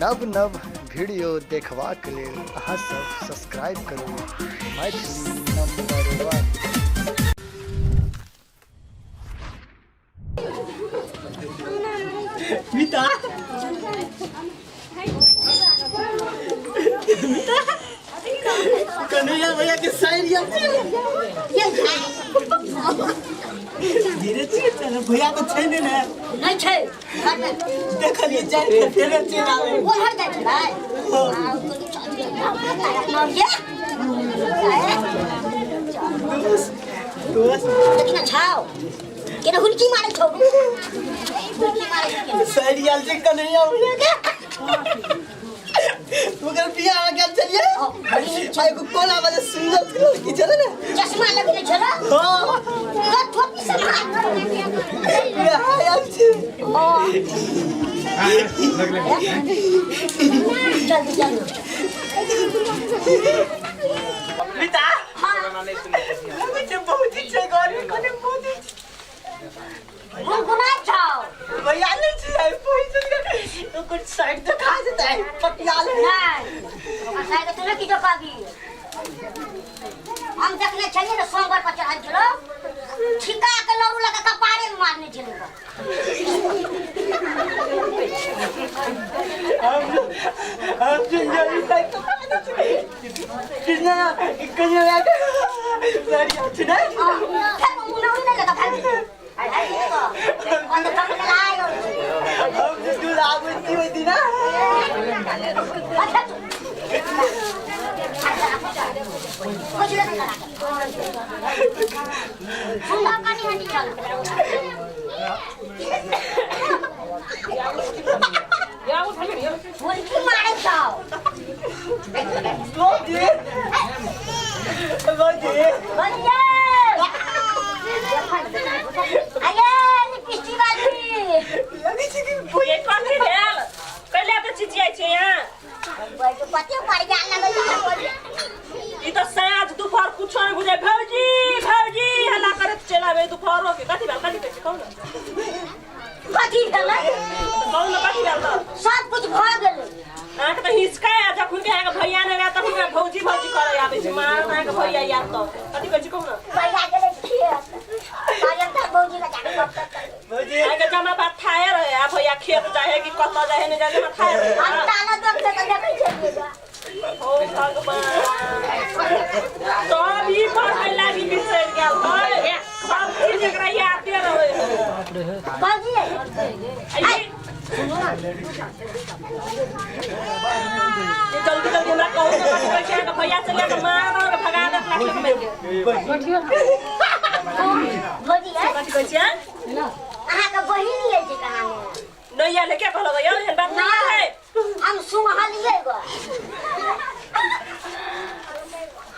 नव नव वीडियो देखबाक लेल अहाँ सब सब्सक्राइब करू मैथिली नंबर वन। मिता मिता कन्हैया भैया के साइड या धीरे धीरे चलो भैया तो छै ने ने नहीं छै घरमे। देखलिए जाय के फेर चलि आबै। ओहर जाइ छलै। दोस्त दोस्त। देखिन छाओ केना हुलकी मारै छौ, हुलकी मारै छौ केना। साइड आयल छै कन्हैया भैया के, ओकर बियाह हो गेल छलियै। आ एगो कोला वाला सुंदर लड़की छलै ने, चश्मा लगेने छलो। हाँ। तो टोपी सब बियाह आयल छै। जल्दी जल्दी। मिता। हाँ। लगै छै बहुत छै घर में कने बहुत छै। गुनगुनाइ छौ। भैया नहि छै, आइ पहुँच गेल। ओकर साइड देखा जेतै पटिया ले। नहि, ओकर साइड तू नहि किछो कहबी। हम देखने छलियै ने, सोमवार पर चढ़ल छलो, छिका के लड़ू लगा कपारे में मारने छलै। हम जल्दी साइड तो कृष्णा कन्हैया के साइड छै ने। फेर मुनौरी नहि लगा भागि गेलै। भागि गेलै। अन्त पकड़ने आयो। हम जे दूध आबै छी ओहि दिना। अच्छा, कुछ नहीं लगा सुन कनी हटी चल। हुलकी मारै छौ। भौजी भौजी। बोलिए आये लिपस्टिक वाली। लगै छै कि ये कथी भेल? कैला तऽ चिचियाइ छै यहाँ? कते बढ़िया लगै छै। ई तऽ साँझ दुपहर कुछो नहि बुझै, भौजी भौजी हल्ला करैत चलि आबै दुपहरो के। कथी भेल? कथी कहै छै? कहू ने। कथी भेलै? कहू ने, कथी भेल? तऽ सब कुछ भऽ गेलै। अहाँके तऽ हिचका आयत जखन के अहाँके भैया नहि रहत तखन के भौजी भौजी करै आबै छै। मारत अहाँके भैया आयत तऽ। कथी कहै छै, कहू ने। भैया गेलै खेत, कहलियनि तऽ भौजी के जाके गप सप करबै। भौजी। अहाँके जमा बात थाए रहे आ भैया खेत जाइ है कि कतऽ जाइ है नहि जाइ, जमा थाए रहे। हम ताला दब से तऽ देखै छलियै ग। ओ भगवान, तब ई पढ़ै लागी बिसरि गेल है। सब चीज एकरा यादे रहै है। भौजी। आ ई ये जल्दी जल्दी हमरा कहू ने, कथी कहै छै अहाँके भैया? चलि आके मार मार के भगा देत लाठी मारि के। भौजी है। कथी कहै छियै? अहाँके बहिन ये छै कहाँ नहि आयल है? क्या कहलक यौ? एहन बात नहि है। हम सुनलियै ग,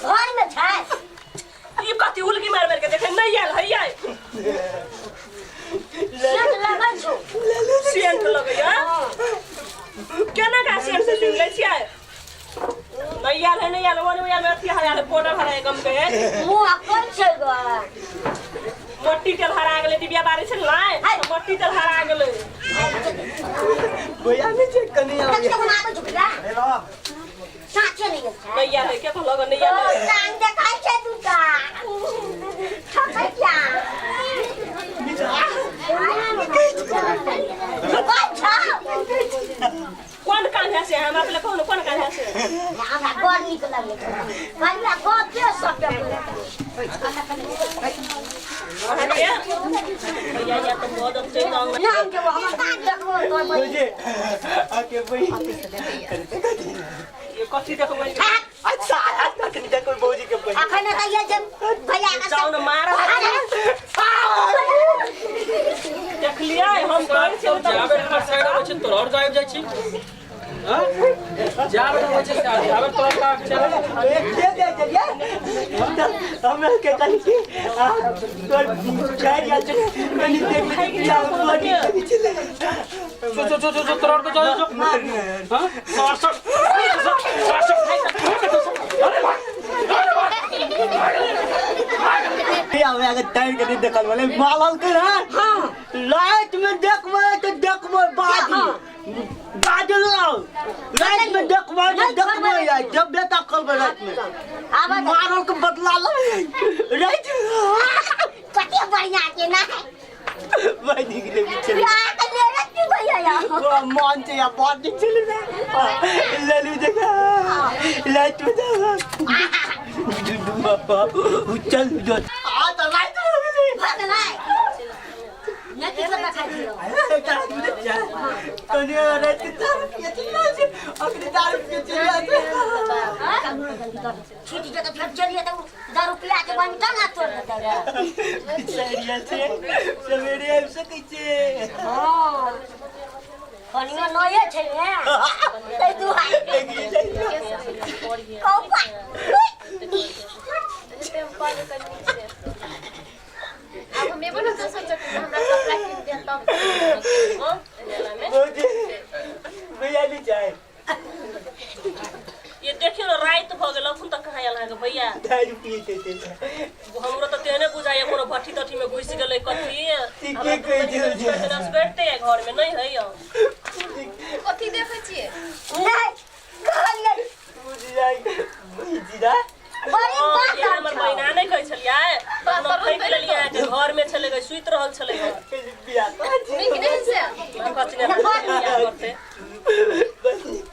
घरमे छै। ई कथी उल्की मार मार के देखे? नहि आयल है यै। सेंट लगै छौ। सेंट लगैया? केना का सेंट से सुन लै छियै? नहि आयल है, नहि आयल। ओने आयल अथी हरा है, पाउडर हरा है गम के। मुँह कोन छै ग? मट्टी तेल हरा गेलै। डिबिया बारै छै ने, मट्टी तेल हरा गेलै। भैया नहि छै कन्हैया तक भैया। तो आबै छौ भैया, साँचे नहि गेल छै। नहि आयल है? के कहलक नहि आयल है? टांग देखाइ छै दूटा ठकै क्या कोन छौ? कोन कान है से हमरा पहिले कहू ने, कोन कान है से? हमरा बड़ नीक लगै छै, कहिया गपे सपे। अहाँके भैया या तऽ बजत छै तऽ नाम जेबो हमर कान देखबो तोर बहिन। भौजी आके बहिन। ये कथी देखबै? अच्छा अच्छा, कनि देखो भौजी के बहिन। अखन रहिए जे भैया के जाउ ने, मार देखलियै हम कहै छियै तऽ जाबे हमर साइड आबै छै तोरा और गायब जाइ छी। हाँ? जाबे आबै छै से आबे तोरा का चल। के दे चलिए हमरा के कनि की आ, तोर चारि आयल छै, कनि देख ले कि आ, बड़ी कनि छलै। चो चो चो चो, तोरा और के जाओ जो। हां, सर सर सर सर। भैया भैया के टाइम के नहीं देखल वाले मालल के ना। हाँ। लाइट में देखबै तऽ देखबै बाजी। हाँ। बाजल रात में देखबो जे देखबो या जब बेटा करबे रात में आबऽ दे। मारल के बदला लेबै रात कते बढ़िया छै ना बड़ नीक लगै छलै बियाह के लेने की भैया या ओ मन छै या बड़ नीक छलै ने ललू देखा लाइट में जा चल जो आ तऽ रात हो गेलै भऽ गेलै नहि किछो देखै छियौ छुटि जेतै फेर चलि जेतै ओ दारू पिया के बंटा ना तोड़ देतै रे सवेरे आबि सकै छै हँ कनियो नये छै ने ताहि दुआरे कौआ आब हम एबो ने दोसर चक्कर हमरा कपड़ा कीन दिया तब भौजी भैया नहि चाहे ये देखियौ ने राति भऽ गेल अखन तक कहाँ आयल अहाँके भैया दारू पियै छै हमरो तऽ तेहने बुझाइए कोनो भट्ठी तट्ठी में घुसि गेलै कथी ठीके कहै छै भौजी। बैठते है घर में नहीं है यौ कथी देखै छियै नहि कहलियै बुझि बुझि ना बड़ी बात ये हमर बहिना नहि कहै छलियै हम फेंक लेलियै अहाँके घर में छलै गई सुति रहल छलै बियाह नीक नहि छै कथी नहि बियाह करतै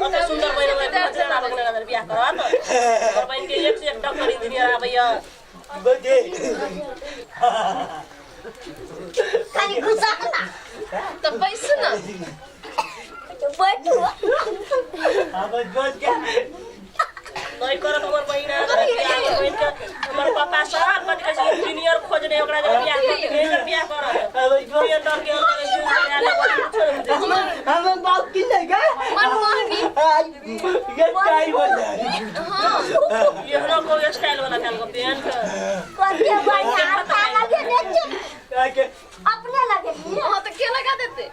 कते सुन्दर बहिन हमरा घर आबक नहि बियाह करत हमर बहिन के एक से एक डॉक्टर इंजीनियर आबैया भौजी खाली घुसा ना तऽ बैसू ने बैठू हमर दोस्त के नहीं करत हमर बहिना बहिन के हमर पापा सब कथी कहै छै इंजीनियर खोजने ओकरा जे बियाह करत एकर बियाह करत हमर दोस्त थिएटर के अंदर हमर हमर बाप की नहीं गा मनमोहनी ये टाइम हो जाए हाँ एहनो को स्टाइल वाला भेल गो पेंट कते बढ़िया अच्छा लगे ने छै के अपने लगे नी अहाँ तऽ के लगा देतै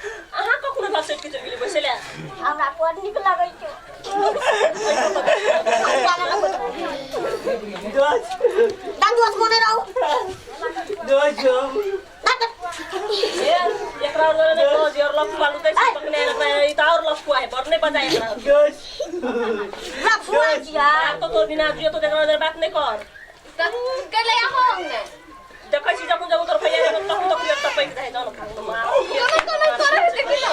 अहाँ कखनो घर सेट के चलि गेलियै बैसै लए हमरा बड़ नीक लगै छै दोस्त दोस्त मोने रहू दोस्त ए एकरा और ने रोज और लफुआ लुतै छै पकने लगबै ई तऽ और लफुआ है बड़ नहि बजाय एकरा दोस्त लफुआ छियै आब तो तोर बिना जुए तो एकरा बात नहि कर तऽ गेलै अहाँ अंगना देखै छी जखन जखन तोर भैया तखन तखन एक टपकि जाइ जान खान कोनो कोनो करै है देखी न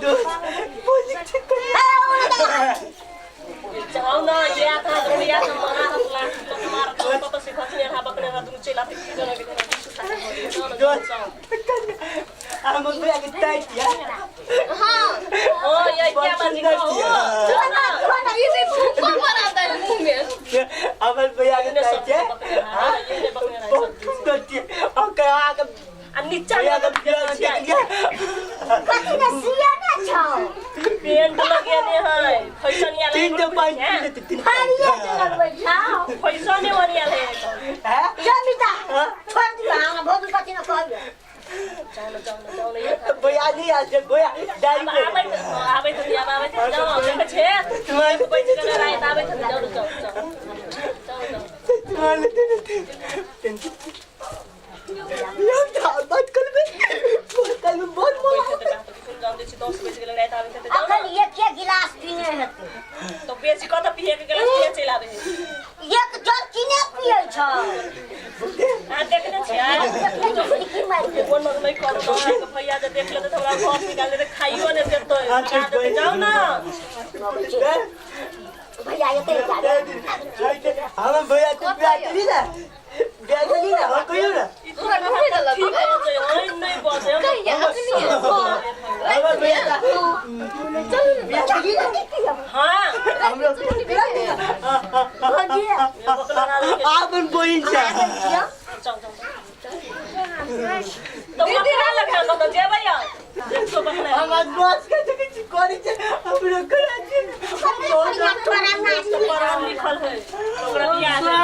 दोस्त बोली ठीक कर जाउ न या था भैया से मारा लाख लाख मार कत से खसने रहा बकने रहा दुनु चला की जान के दोस्त हम भैया के टाइट या हाँ ओ ये क्या बाजी कहू ई से थूको पर आता है मुंह में हमर भैया के ने टाइट सब है बकने रहा ये ने बकने रहा बहुत सुंदर थी और कहा के आ नीचा भैया में के बियाह देख लिया कथी ने सिया ने छौ पेंट लगेने है फैशन या तीन तो पाँच तीन तीन हरिये के लगबै छौ फैशने वाली है हैं जो मिता छोड़ दियो हमरा भौजी कथी ने कहबियो जाउ न जाउ न जाउ न ये भैया नहीं आज भैया दारू आबै आबै तऽ आबै तऽ जाउ देखै छे तुम्हारे बैठ के रात आबै तऽ जाउ जाउ जाउ जाउ तुम्हारे यार बात कर बे कल में बहुत बैठ के बात सुन जाउ दै छी 10 बज गेलै रात आबै तऽ जाउ अखन एक एक गिलास पीने हेतै तो बेची कत पिए के गेलै पिए चलि आबै एक जल किने पियै छौ अहाँ देखने छियै की मारि देबै कोनो नहि करू अहाँके भैया जे देख लेतै तऽ हमरा घर निकाल देतै खाइयो नहि देतै भगा देतै जाउ ने भैया एतै जा हम भैया तू बियाह करी ना बियाह करी ना हम कहियो ना तोरा घुमे देलक ठीक बजै है नहि बजै हम कहिया अखनी हमर भैया चलू ने बियाह करी ना हाँ हम लोग भौजी आपन बहिन छ जाउ जाउ तऽ बकरा लगा कतऽ जेबै आब देखो बकरा हमर दोस्त के देखै छी करै छै हमरो करै छै तोरा नाच पढ़ल लिखल है ओकरा बियाह है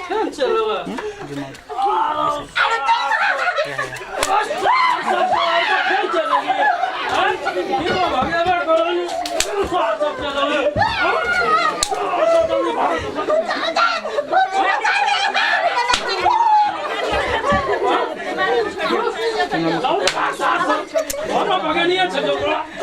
केहन चलबै फेर चलेगी भगनिया छै जो तोरा।